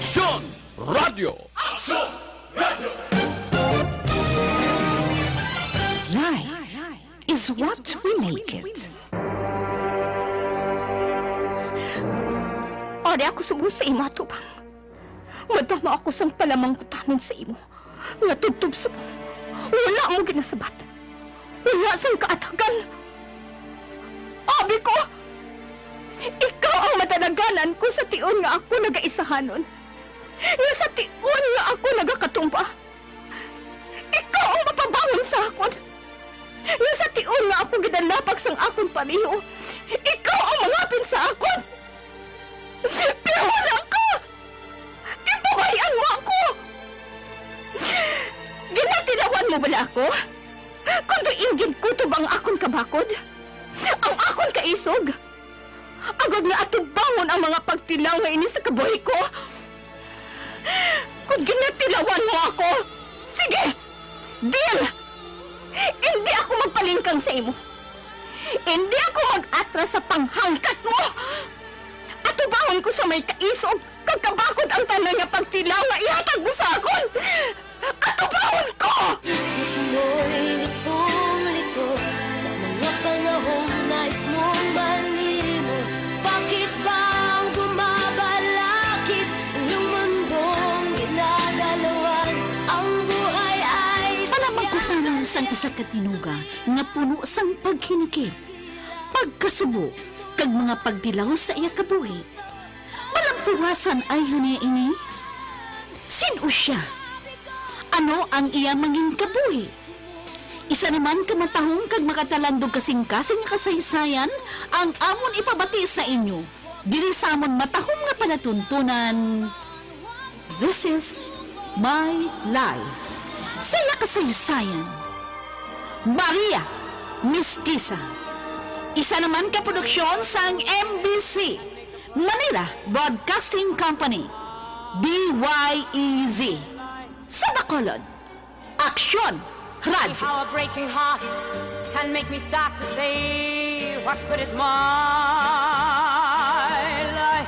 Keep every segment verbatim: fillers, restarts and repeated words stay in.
Aksyon! Radyo! Aksyon! Radyo! Life is what we make it. Ari ako subo sa imo atubang. Madamo ako sang palamangkutanon sa imo, nga tubtob subong wala mo ginasabat. Wala sang kaatagan. Abi ko, ikaw ang madalaganan ko sa tion nga ako nagaisahanon, nga sa tion nga ako nagakatumba. Ikaw ang mapabangon sa akon, nga sa tion nga ako ginalapag sang akon pareho, ikaw ang mangapin sa akon. Pero wala ka! Ginpabay-an mo ako! Ginatilawan mo bala ako? Kon diin ginkutob ang akon kabakod, ang akon kaisog, agod nga atubangon ang mga pagtilaw nga ini sa kabuhi ko? Kon ginatilawan mo ako, sige! Deal! Indi ako magpalingkang sa imo. Indi ako mag-atras sa panghangkat mo. Atubangon ko sa may kaisog kag kabakod ang tanan nga pagtilaw nga ihatag mo sa akon. Atubangon ko! Isip mo'y litong-lito sa mga panahong nais mong malimot. Bakit ba ang bumabalakid ang mundong ginadalawan? Ang buhay ay Palamangkutanon sang isa ka tinuga nga puno sang paghinikit, pagkasubo, kag mga pagtilaw sa iya kabuhi. Malampuwasan ay hania ini? Sin-o sia? Ano ang iya mangin kabuhi? Isa naman ka matahom kag makatalandog kasingkasing nga kasaysayan ang amon ipabati sa inyo diri sa amon matahom nga palatuntunan. This is My Life. Sa iya kasaysayan, Maria Mestiza. Isa naman ka produksyon sang M B C, Manila Broadcasting Company, B Y E Z. Sa Bacolod, Aksyon Radyo. How a breaking heart can make me start to say, what good is my life?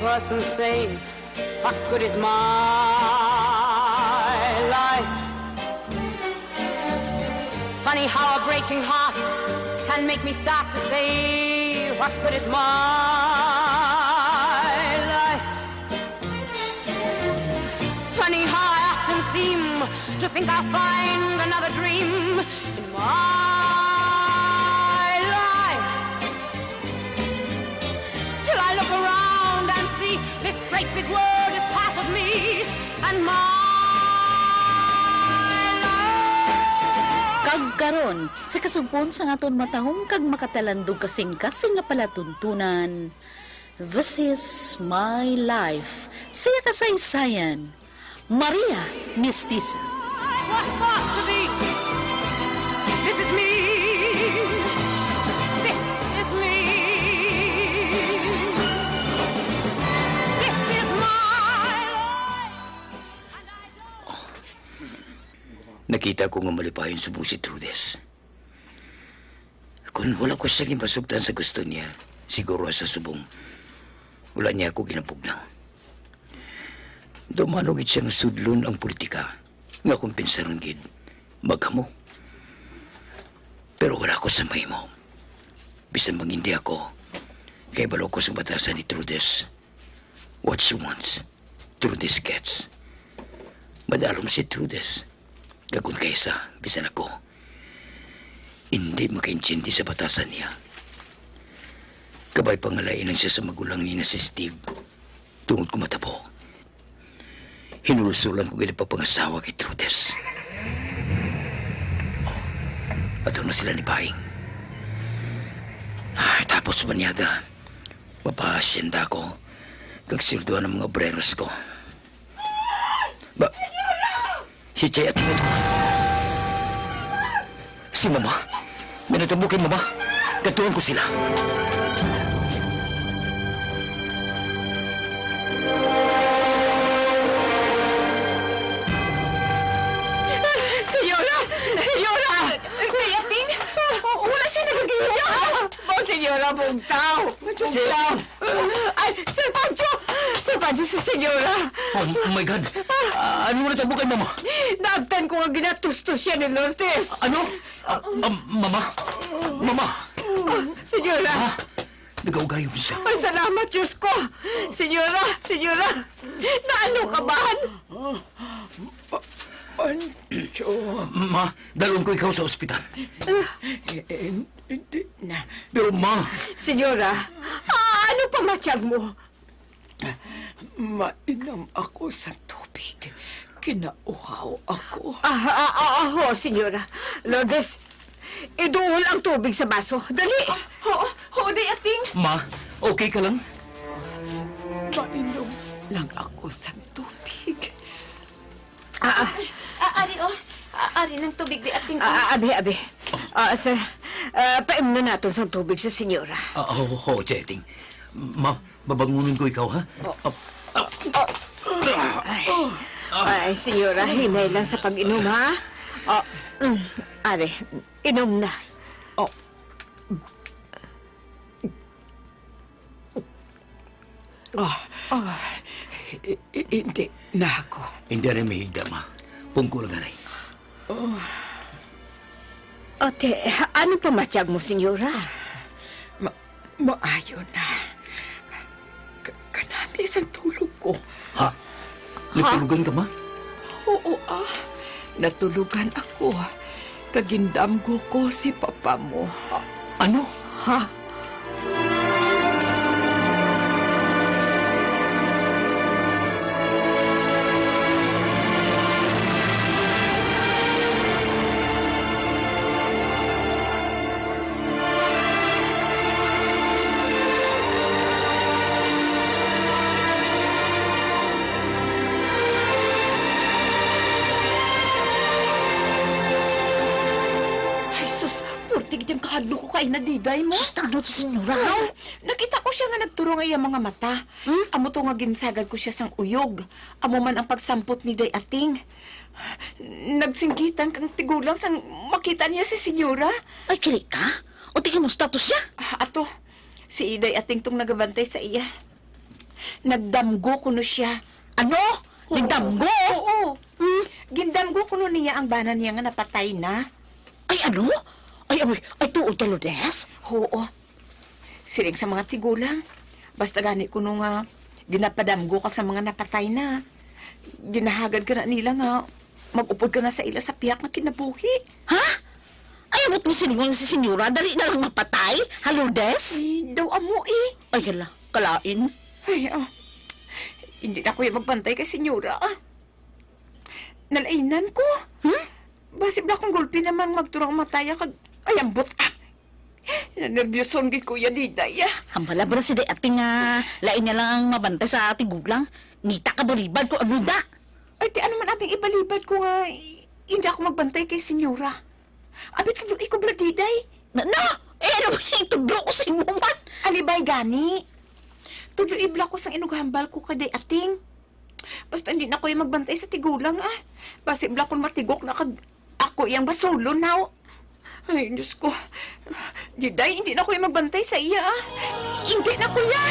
Person say, what good is my life? Funny how a breaking heart can make me start to say, what good is my life? Funny how I often seem to think I'll find another dream in my life. Till I look around and see this great big world is part of me and my life. Kag karon, sa kasugpon sang aton matahom kag makatalandog kasing-kasing nga palatuntunan, This is my life. Siya kasaysayan. Maria Mestiza. What, what to be? This is me. This is me. This is my life. Nakita ko nga malipayon subong si Trudes. Kon wala ko siya ginpasugtan sa gusto niya, siguro sa subong, wala niya ako ginapugnaw. Daw maano gid siya nga sudlon ang politika, nga akong pinsaron gid, maghamo. Pero wala ko sa mahimo. Bisan mangindi ako, kay balo ko sa batasan ni Trudes. What she wants, Trudes gets. Madalom si Trudes. Kag kon kaisa, bisan ako, indi makaintindi sa batasan niya. Kabay pa nga lain lang siya sa magulang niya nga si Steve. Tungod ko matabo, hinulsulan ko gid ang pagpangasawa kay Trudes. Ato na sila ni Baing. Ay, tapos banyaga, mapaasyenda ko kag sweldohan ang mga obreros ko. Ba, si Chay at Tuto. Si Mama. May natabo kay Mama. Kadtuan ko sila. Senyora! Senyora! Kay Ating, wala siya nagagiya. Oh, Senyora, bugtaw! Diyos ko! Ay, Sir Pancho! Sir Pancho, si Senyora! Oh my God! Ah, ano nga natabo kay Mama? Naabtan ko nga ginatustos siya ni Lourdes. Ano? Ah, ah, Mama? Mama? Ah, Senyora! Ah, nagaugayon siya. Ay, salamat, Diyos ko! Senyora! Senyora! Naano ka man? Pa-, Pancho. Ma, dalon ko ikaw sa ospital. Eh, eh, hindi na. Pero, Ma. Senyora, ah, ano pa matiyag mo? Mainom ako sa tubig. Kinauhaw ako. Ah, ah, ah, ah, ho, senyora. Lourdes, iduol ang tubig sa baso. Dali! Ah, ho, ho, Day Ating. Ma, okay ka lang? Mainom lang ako sa tubig. Ah, ah. Ah, ari, oh. Ah, ari ng tubig, Day Ating, oh. Ah, ah, abi, abi. Ah, sir, ah, paimnon naton sang tubig sa senyora. Ah, ho, ho, Cheting. Ma, babangunon ko ikaw, ha? Oh. Ah, ah. Ay. Ay, senyora, hinay lang sa pag-inom, ha? Oh, mm, ari, inom na. Oh. Ah. Ah. I-, i-, hindi na ako. Hindi na mahigda, ma. Pungko lang, anay. Oh. Ate, ano pa matiyag mo, senyora? Ma-, maayo na. Ka-, kanami sang tulog ko. Ha? Ha? Natulugan ka, ma? Oo, ah. Natulugan ako. Kag gindamgo ko si papa mo. A-, ano? Ha? Ay, sus, purti gid ang kahadlok ko kay na diday mo. Sus, ano to, senyora? Ay, nakita ko siya nga nagturong ang iyang mga mata. Hmm? Amo to nga ginsagad ko siya sang uyog. Amo man ang pagsampot ni Day Ating. Nagsinggitan kang tigulang sang makita niya si senyora. Ay, kili ka? O, tingin mo status siya? Ah, ato, si Day Ating tong nagabantay sa iya. Nagdamgo kuno siya. Ano? Oo. Nagdamgo? Oo. Hmm? Gindamgo kuno niya ang bana niya nga napatay na. Ay, ano? Ay, ay, ay, tuod ka, Lourdes? Oo. Siling sa mga tigulang, basta gani kuno nga ginapadamgo ka sa mga napatay na, ginahagad ka na nila nga mag-upod ka na sa ila sa pihak nga kinabuhi. Ha? Ay, ambot mo silingon si senyora, dali na lang mapatay, ha, Lourdes? Ay, daw amo eh. Ay, hala, kalain. Ay, ah. Hindi na ko ya magbantay kay senyora, ah. Nalainan ko. Hmm? Basi bala kung gulpi naman magturong mataya kag, ay, ambot, ah. Nanerbyuson gid ko ya, Diday, ah. Hambala ba na si Day Ating nga lain niya lang ang mabantay sa tigulang? Ngita ka balibad ko, ano da? Ay, ti ano man aming ibalibad ko nga i-, hindi ako magbantay kay senyora. Abi, tudloi ko bala, Diday. Na, na! Eh, ano ba yung tudlo ko sa imo man? Alibay gani. Tudloi bala ko sang inughambal ko kay Day Ating. Basta hindi na ko ya magbantay sa tigulang, ah. Basi bala kung matigok na kag ako iyang basulon, naw. Ay, Diyos ko. Diday, hindi na ko ya magbantay sa iya, ah. Hindi na ko ya.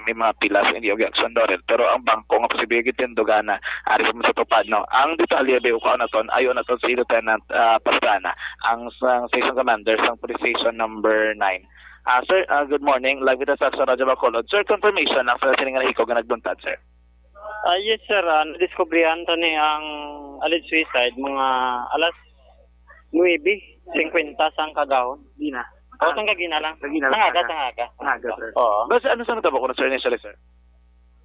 May mga pilas, hindi objection, Dorel. Pero ang bangko nga posible gid tindugana, ari pa man sa tupad, no? Ang detalye, bay, ukaon naton, ayo naton si Lieutenant, ah, Pastrana, ang, ang station commander sang police station number nine. Ah, sir, ah, good morning. Live kita sa Aksyon Radyo Bacolod. Sir, confirmation ang sa sining nga nahikog nga nagbuntad, sir. Ah, yes, sir. Ah, nadiskubrihan ta ni ang alleged suicide mga alas nuebe singkwenta sang kagahon. Di na. O, sang kagina lang. Kagina lang, Sangaga, aga. Sangaga. Sangaga, sir. Oo. Basta ano sa natabo ko na, sir, initially, sir?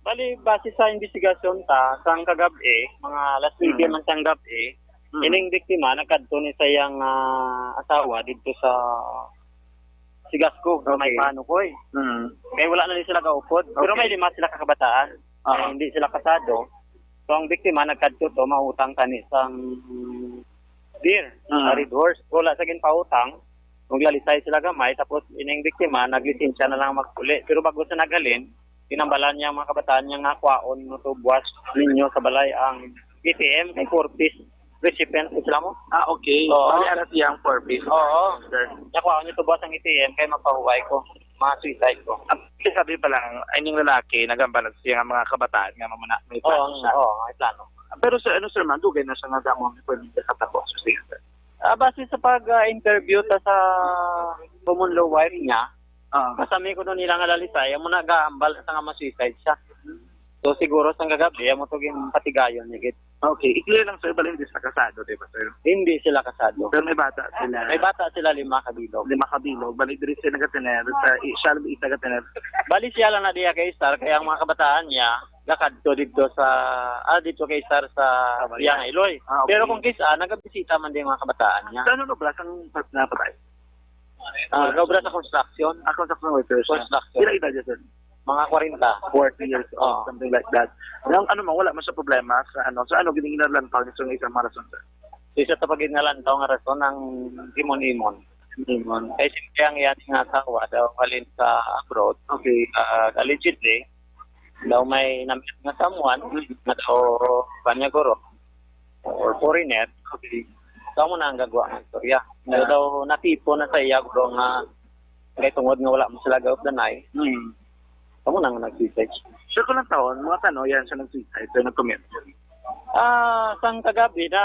Bali, base sa investigasyon ta, sang kagab-i, mga alas nuebe Mm. man sang gab-i, Mm. ining biktima nagkadto ni sa iyang, ah, asawa didto sa Sigasco, sa may Okay. Panukoy. Mm. Kay wala na ni sila gaupod. Pero Okay. may lima sila ka kabataan. Ah. Kay hindi sila kasado. So, ang biktima nagkadto to, mautang kani sang beer, Mm. sa Red Horse. Wala sa ginpautang, maglalisay sila gamay, tapos ining biktima, naglisensya na lang magpuli. Pero bago sa naghalin, ginhambalan niya ang mga kabataan niya nga kwaon mo to buwas ninyo sa balay ang A T M kay four piece recipient sila mo. Ah, okay. Oo. Bali, ara siya ang four piece. Oo. Sir. Kaya kwaon niyo to buwas ang A T M kay mapahuway ko. Mga suicide ko. Ang sabi pa lang, ay ning lalaki, nagambal siya nga mga kabataan nga mamana-, may Oo, plano ang, siya. Oo, may plano. Pero sir, ano sir, man, dugay na siya nga damo ang pamilya sa tapos, sir. Ah, base sa pag-interview ta sa common law wife niya, Ah. kasami ko nun nila nga lalisay, amo nagahambal sa nga ma-suicide siya. So, siguro sang kagabi, amo to ginpatigayon niya gid. Okay, i-clear lang, sir, bali hindi sila kasado, di ba, sir? Hindi sila kasado. Pero may bata sila. May bata sila, lima kabilog. Lima kabilog. Bali, diri siya nagatener, sa, i-, siya lang isa gatener. Bali, siya lang na diya kay Star, kaya ang mga kabataan niya, gakadto dito sa, ah, dito kay Star sa Kabayan. Iyang Iloy. Ah, okay. Pero kung kisa, nagabisita man din mga kabataan niya. Sa ano lugar ang pat-, napatay? Ah, nag-obra sa construction. Ah, construction workers. Construction. Pila edad niya, sir? Mga kwarenta. Forty years old, Oo. something like that. Ang ano man, wala man sa problema sa ano, sa ano, gini-, ginalantaw niya sa isang mga rason, sir? Isa sa pag-, ginalantaw nga rason ang imon-imon. Imon. Kay siyempre ang iyang nga asawa daw halin sa abroad. Okay. Ah, allegedly, daw may namit nga someone, Mm. nga daw, kanya guro, or foreigner. Okay. Daw mo na ang gagwa ng istorya. Nga Yeah. daw natipon na sa iya, guro, nga kay tungod nga wala mo sila gaupdanay. Mm. Daw mo na nga nag-suicide. Sir, kung ang taon, mga tano yan siya nag-suicide, sir, nag-commit? Ah, sang kagabi na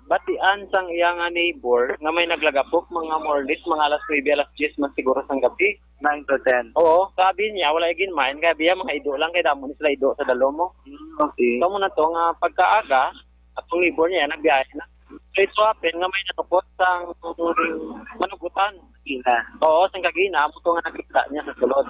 batian sang iya nga neighbor nga may naglagapok, mga more or less, mga alas nuebe, alas diyes man siguro sang gabi. Nine to ten. Oo, sabi niya, wala yung ginmain. Kaya biya, mga ido lang, kaya damo ni sila ido sa dalo mo. Mm, okay. So, muna to, nga pagkaaga, at ang libur niya, nagbiyahe na. So, ito happen nga may nanukot sang manugutan. Ina. Oo, sang kagina, amo to nga nakita niya sa sulod.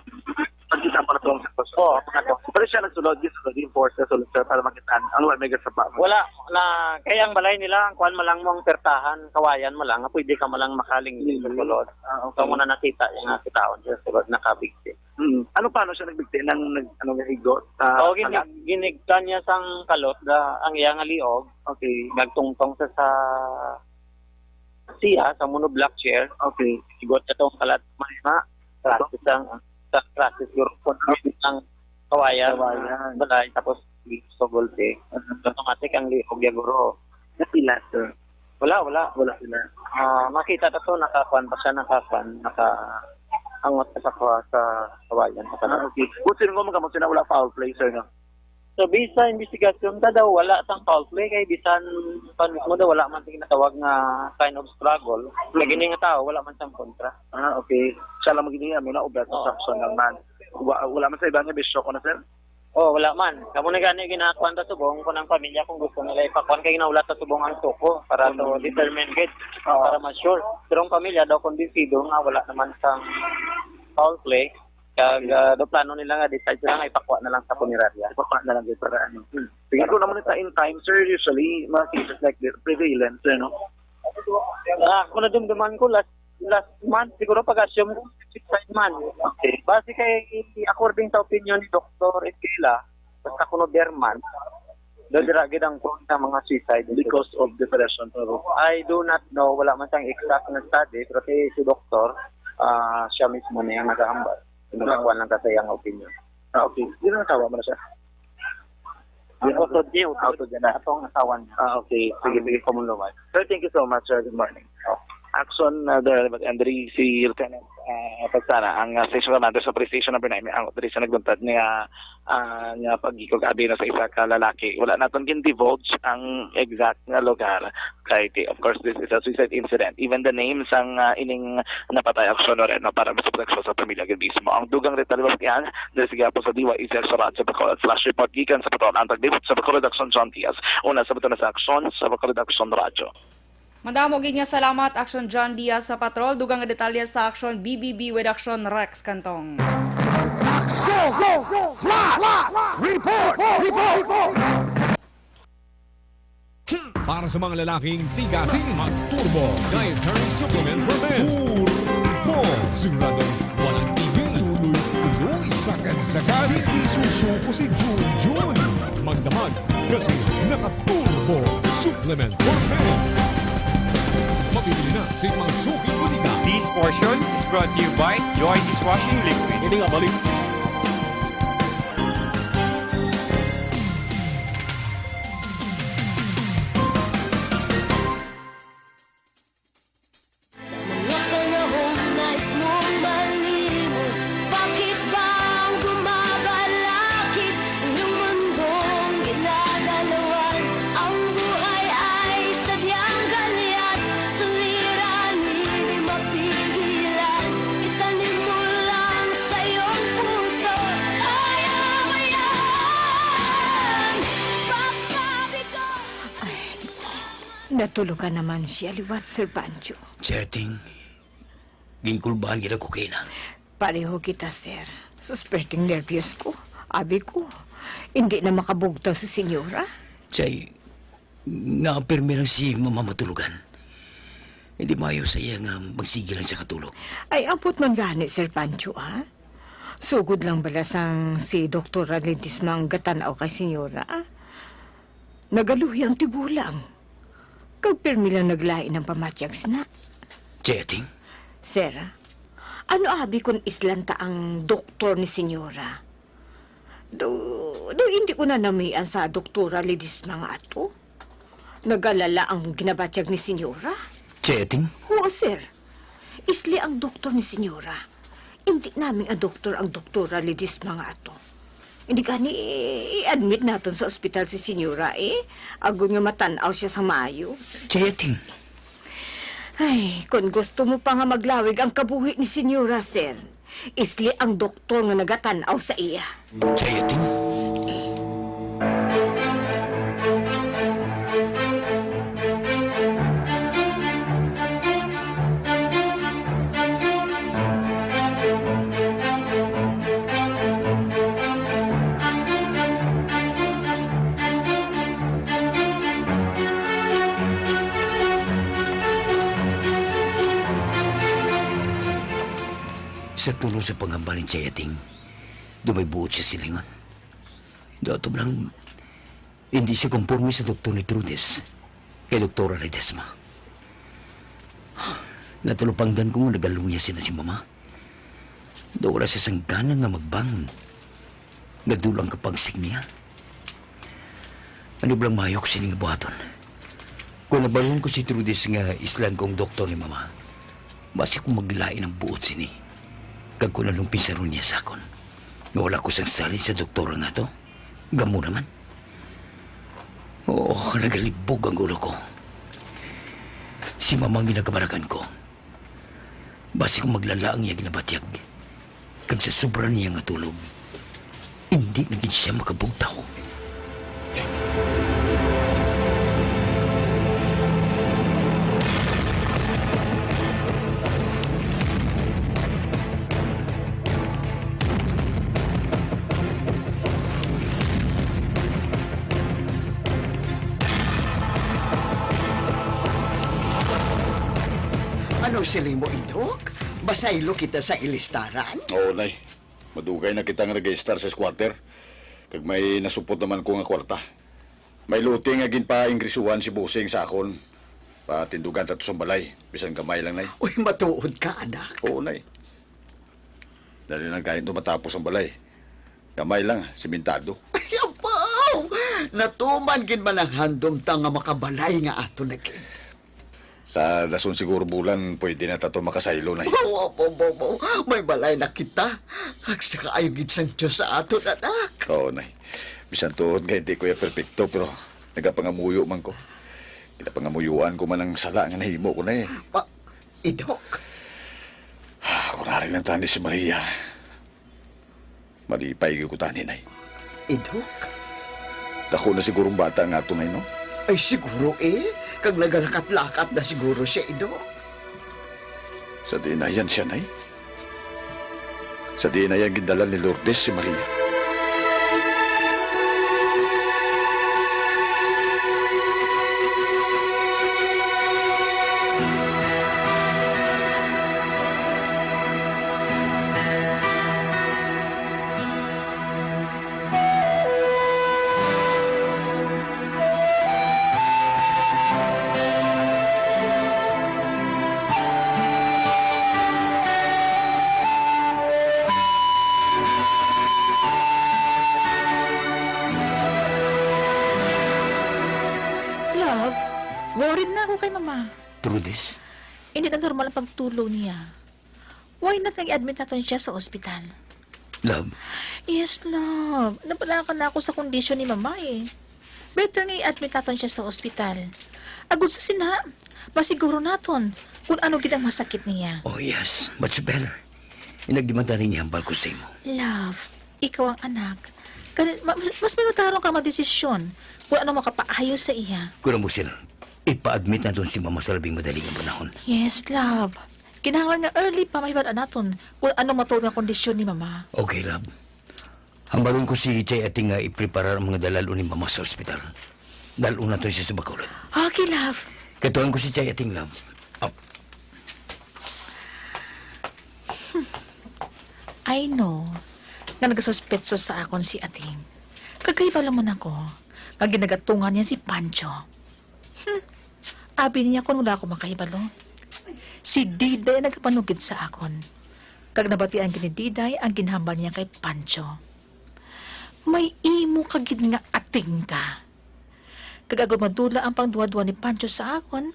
Pagkita mo na to sa sulod. Oo, amo na to. Pero siya nagsulod, yung sulod, yung force na sulod, sir, para makita. Ano ba, may gasaba mo? Wala, na, kaya ang balay nila, ang kuwan mo lang mo ang pertahan, kawayan mo lang, nga pwede ka mo lang makaling sa sulod. Ah, okay. So, muna nakita yung nga kitaon siya sa sulod, nakabigti. Mm. Ano, paano siya nagbigti ng nag-, ano, nga higot? Ah, Oo, ginig-, kalat? Ginigtan niya sang kalot, da, ang iya nga liog. Okay. Nagtungtong sa, sa siya, sa mono black chair. Okay. Higot niya tong kalat. May ma? Process ang, sa process guro. Kung ang kawayan, Kawayan. Balay, tapos gusto gulti. Aha. Automatic ang liog niya, guro. Napilas, sir. Wala, wala. Wala sila. Ah, makita ta to, nakakuan pa siya, nakakuan, nakaangot pa sa kuha sa kawayan. Ah, okay. Kung sino mo, magkamot sila, wala foul play, sir, no? So, bisa investigasyon ka daw, wala sang foul play, kay bisan pa mismo daw, wala man sing natawag nga sign of struggle. Kay Hmm. gini nga tao, wala man sang kontra. Ah, okay. Siya lang magiging, ano na, obra sa Oo. Samson lang man. Wa-, wala man sa iba nga bisyo ko na, sir? Oh, wala man. Kamo na gani ginakuan ta subong kung ang pamilya kung gusto nila ipakuan kay ginahulat ta subong ang suko para to Hmm. determine gid, Oo. para ma-sure. Pero ang pamilya daw kumbinsido nga wala naman sang foul play. Kag, Okay. ah, do plano nila nga decide sila nga ipakuha na lang sa punerarya. Ipakuha na lang gid para ano. Hmm. Sige, kung naman ta in time, sir, usually, mga cases like this, prevalent, sir, no? Ah, kung nadumduman ko, last, last month, siguro pag-assume ko, suicide man. Okay. Base kay, according sa opinion ni Doktor Esquela, basta kuno Berman, do dira gid ang prone sa mga suicide. Because of depression, pero I do not know, wala man sang exact na study, pero kay si doktor, ah, siya mismo na yung nag-aambal. Nakakuha lang ka sa iyang opinion. Ah, okay. Di na natawa mo na siya? Ang utod niya, utod. Utod niya na. Atong asawa niya. Ah, okay. Sige, Ang sige. Common law. Sir, thank you so much, sir. Good morning. Oh. Action, uh, the relevant entry, si Lieutenant, uh, Pagsana, ang, uh, station commander sa police station number nine, ang diri sa nagbuntad nga, uh, nga pagikog abi na sa isa ka lalaki. Wala naton gin-divulge ang exact nga lugar. Kay, di, of course, this is a suicide incident. Even the name sang, uh, ining napatay, action na rin, no, para mas proteksyon sa pamilya gid mismo. Ang dugang detalye, mas iyan, diri sa gihapon sa D Y E C Action Radyo Bacolod. Flash report gikan sa Patrol Antag Dibot sa Bacolod, Action John Diaz. Una sa buto na sa aksyon sa Bacolod Action Radyo. Madamo gid nga salamat, Action John Diaz sa Patrol. Dugang nga detalye sa Action B B B with Action Rex Cantong. Action! Flash! Report! Report! Para sa mga lalaking tigasin, mag-Turbo Dietary Supplement for Men. Turbo! Siguradong walang tigil. Tuloy-tuloy, sagad-sagad. Hindi susuko si Junjun. Magdamag kasi naka-Turbo Supplement for Men. Mabibili na sa mga suking botika. This portion is brought to you by Joy Dishwashing Liquid. Hindi nga balik. Sa mga panahong nais mong malimot, bakit ba ang bumabalakid ang iyong mundong ginagalawan? Ang buhay ay sadyang galyat, suliranin, di mapigilan. Itanim mo lang sa iyong puso, kaya mo yan. Papa Bigo. Ay, natulugan naman siya liwat, Sir Pancho. Setting. Ginkulbahan gid ako kina. Pareho kita, sir. Sus, perting nervyos ko. Abi ko, hindi na makabugtaw si senyora. Say, nga pirmi lang si Mama matulugan. Hindi maayo sa iya nga magsige lang sa katulog. Ay, ambot man gani, Sir Pancho, ha? Sugod lang bala sang si Doktora Ledesma ang gatanaw kay senyora, ah. Nagaluhi ang tigulang. Kag pirmi lang naglain ang pamatyag sina. Jetting? Sir, ano abi kun islan ta ang doktor ni senyora? Do, do hindi ko na namian sa Doktora Ledesma nga ato? Nagalala ang ginabatyag ni senyora? Jetting? Huo, sir. Isli ang doktor ni senyora. Indi naming adoktor ang Doktora Ledesma nga ato. Indi gani, i-admit naton sa ospital si senyora, eh. Agod nga matan-aw siya sang maayo. Jetting. Ay, kon gusto mo pa nga maglawig ang kabuhi ni senyora, sir, Isli ang doktor nga nagatan-aw sa iya. Jayating? Sa tulo sa panghambal ni Jayating, daw may buot siya silingon. Daw ato lang, hindi siya konforme sa doktor ni Trudes, kay Doktora Ledesma. Natalupangdan ko nga nagaluya sila si Mama. Daw wala siya sang gana nga magbangon. Nadulang ka pag-sick niya. Ano bala ang maayo ko sini nga buhaton? Kung nabaluan ko si Trudes nga islan ko ang doktor ni Mama, basi kung maglain ang buot sini. Kag kung anong pinsaron niya sa akon, nga wala ko sang salin sa doktora nga to, gamo naman. Oo, nagalibog ang ulo ko. Si Mama ang ginakabarakan ko. Basi kung maglala ang iya ginabatyag, kag sa sobra niya nga tulog, indi na gid siya makabugtaw. Ano siling mo, Idok? Masaylo kita sa ilistaran? Oo, Nay. Madugay na kita nga nag-istar sa squatter. Kag may nasupot naman ko nga kwarta. May lote nga ginpaingrisuhan si Bossing sa akon. Patindugan ta to sa balay. Bisan gamay lang, Nay. Uy, matuod ka, anak. Oo, Nay. Dali lang kayo to matapos ang balay. Gamay lang, simentado. Ay, abaw! Natuman gid man ang handom ta nga makabalay nga ato na gid. Sa dason siguro bulan, pwede na ta to makasaylo, Nay. Wow, wow, wow, wow, wow. May balay na kita. Kag sa kaayo gid sang Diyos sa ato, anak. Oo, Nay. Bisan tuod nga hindi ko ya perpekto, pero nagapangamuyo man ko. Ginapangamuyuan ko man ang sala nga nahimo ko, Nay. Pa, Idok. Kung ari lang tani si Maria. Malipay gyud ko tani, Nay. Idok? Dako na sigurong bata nga ato, Nay, no? Ay, siguro, eh. Kag nagalakat-lakat na siguro siya, Idok. Sa diin na yan siya, Nay? Sa diin na yan gindala ni Lourdes si Maria? Love, worried na ako kay Mama. Trudes? Hindi na normal ang pagtulog niya. Why not nga i-admit naton siya sa ospital? Love. Yes, love. Nabalaka na ako sa kondisyon ni Mama, eh. Better nga i-admit naton siya sa ospital. Agud sa sina, masiguro naton kung ano gid ang masakit niya. Oh, yes. Much better. Inagdimanda ning ihambal ko sa imo. Love, ikaw ang anak. Kani, ma-, mas may matarong ka madesisyon kung ano makapaayo sa iya. Kung mo sila, ipa-admit naton si Mama sa labing madali nga panahon. Yes, love. Kinahanglan nga early pa mahibal-an naton kung ano matuod nga kondisyon ni Mama. Okay, love. Hambalon ko si Chay Ating nga ipreparar ang mga dalal-on ni Mama sa ospital. Dalon naton siya sa Bacolod. Okay, love. Katuan ko si Chay Ating, love. Up. I know nga nagasuspetso sa akon si Ating. Kag kahibalo man ako nga ginagatungan niya si Pancho. Hmm. Abi niya kon wala ako makahibalo. Si Diday ang nagapanugid sa akon. Kag nabatian gid ni Diday ang ginhambal niya kay Pancho. May imo ka gid nga ating ka. Kag agud madula ang pangduha-duha ni Pancho sa akon,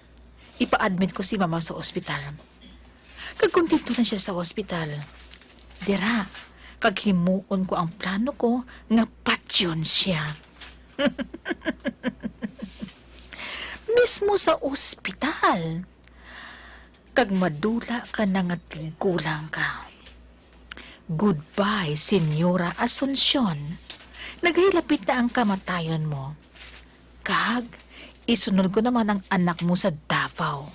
ipa-admit ko si Mama sa ospital. Kag kontento na siya sa ospital. Dira, kag himuon ko ang plano ko nga patyon siya. Mismo sa ospital. Kag madula ka na nga tigulang ka. Goodbye, Senyora Asuncion. Naghilapit na ang kamatayon mo. Kag isunod ko naman ang anak mo sa Davao.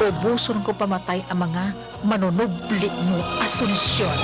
Ubuson ko pamatay ang mga manunubli mo, Asuncion.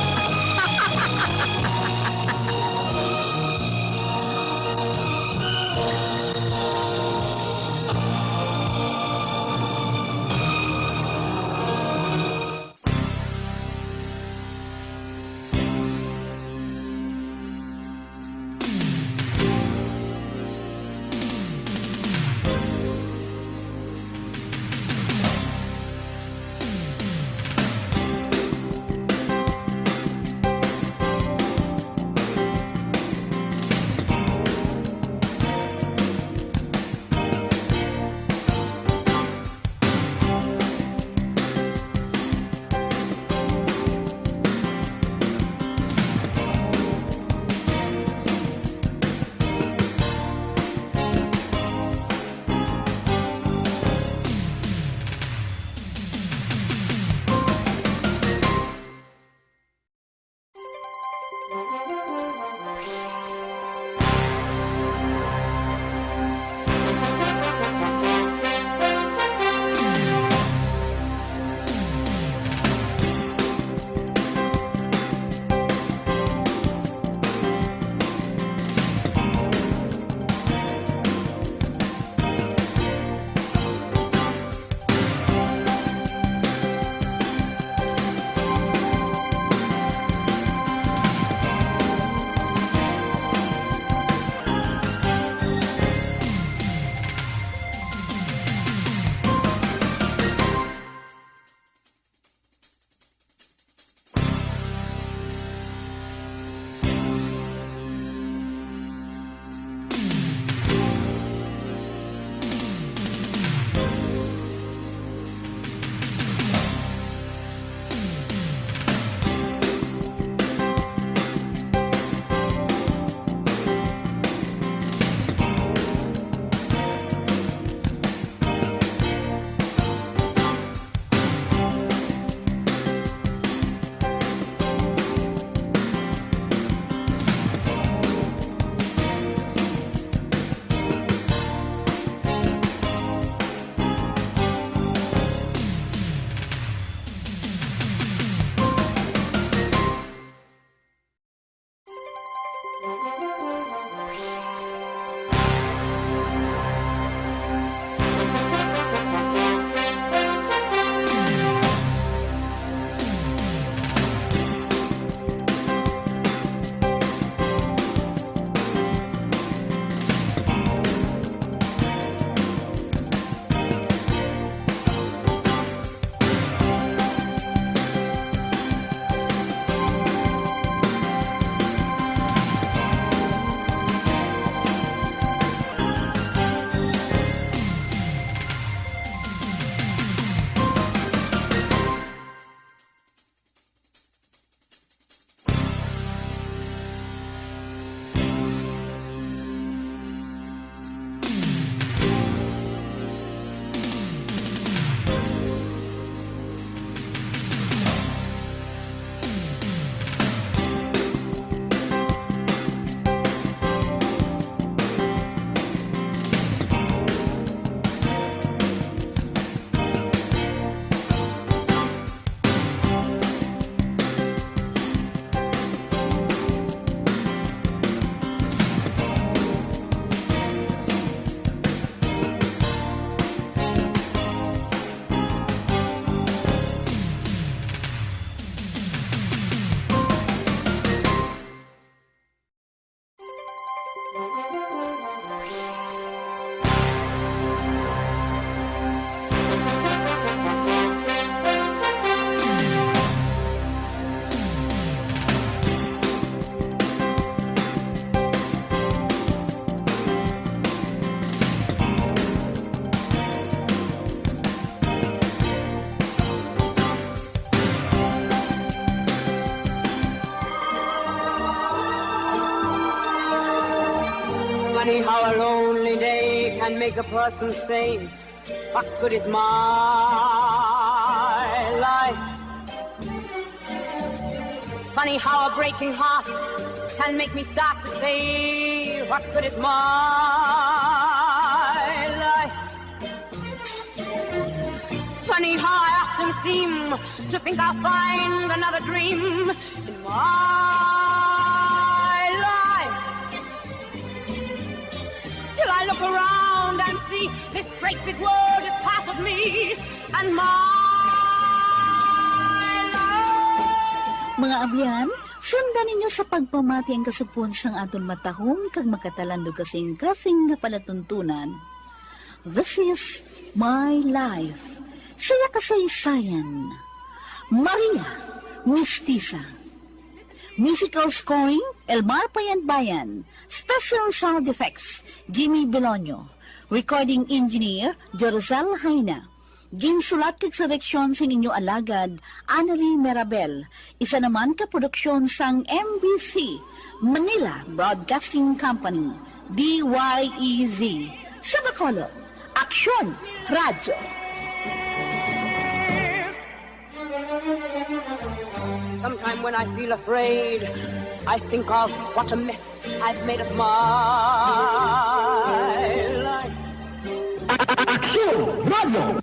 Funny how a lonely day can make a person say, "What good is my life?" Funny how a breaking heart can make me start to say, what good is my life? Funny how I often seem to think I'll find another dream in my life. Till I look around and see this great big world is part of me and my life. Mga abyan, sundan ninyo sa pagpamati ang kasugpon sang aton matahom kag makatalandog kasing-kasing nga palatuntunan. This is My Life. Saya kasaysayan. Maria, Mistisa. Musical scoring, Elmar Payanbayan. Special sound effects, Jimmy Belonio. Recording engineer, Jorzel Jaina. Ginsulat kag direksyon sa inyo alagad, Annery Mirabel. Isa naman ka produksyon sang M B C, Manila Broadcasting Company, D Y E Z. Sa Bacolod, Aksyon Radyo. Sometime when I feel afraid, I think of what a mess I've made of my life. Aksyon Radyo.